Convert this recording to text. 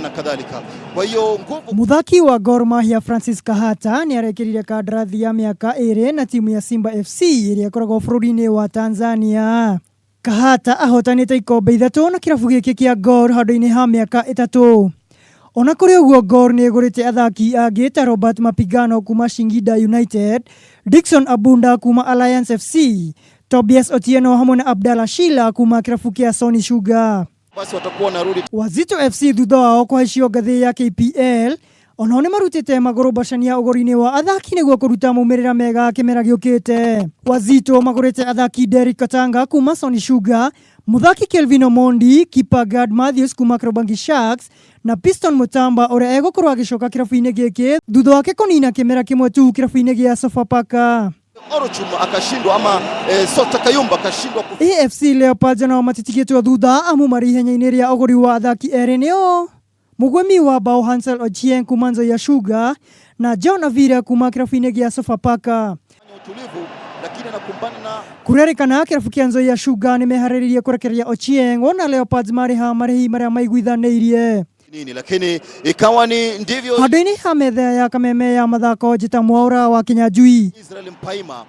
Na kadhalika. Kwa hiyo nguvu Muthaki wa Gor Mahia Francis Kahata nĩ arekĩrire kandarathi ya mĩaka 2 na timu ya Simba FC ĩrĩa ĩkoragwo bũrũri-inĩ wa Tanzania. Kahata ahotanĩte ikombe 3 na kĩrabu gĩkĩ kĩa Gor handũ-inĩ ha mĩaka 3. Ona kũrĩ ũguo, Gor nĩ ĩgũrĩte athaki angĩ ta Robert Mapigano kuma Singida United, Dickson Abunda kuma Alliance FC, Tobias Otieno hamwe na Abdallah Shila kuma kĩrabu kĩa Sony Sugar. Basi watakuwa wanarudi. Wazito FC, thutha wao kũhaicio ngathĩ ya KPL, onao nĩ marutĩte magũrũ mbacania ũgũri-inĩ wa athaki nĩguo kũruta maumĩrĩra mega kĩmera gĩũkĩte. Wazito magũrĩte athaki Derrick Katanga kuma Sony Sugar, mũthaki Kelvin Omondi, kipa Gad Matthews kuma Kariobangi Sharks na Piston Mutamba ũrĩa egũkorwo agĩcoka kĩrabu-inĩ gĩkĩ thutha wake kũnina kĩmera kĩmwe tu kĩrabu-inĩ gĩa Sofapaka. Orochum akashindwa ama Sota Kayumba akashindwa. AFC Leopards nao matitigĩtwo thutha amu marĩ ihenya-inĩ rĩa ũgũri wa athaki erĩ, nĩo mũgwemi wa bao Hansel Ochieng kuma Nzoia Sugar na John Avira kuma kĩrabu-inĩ gĩa Sofapaka. Utulivu, lakini anakumbana na Kũrerĩkana kĩrabu kĩa Nzoia Sugar nĩ meharĩrĩirie kũrekereria Ochieng wona Leopards marĩha marĩhi marĩa maiguithanĩirie. Nini, lakini ikawa ni ndivyo. Handũ-inĩ ha metha ya kameme ya mathako, njĩta Mwaura wa Kinyanjui. Israel Mpaima.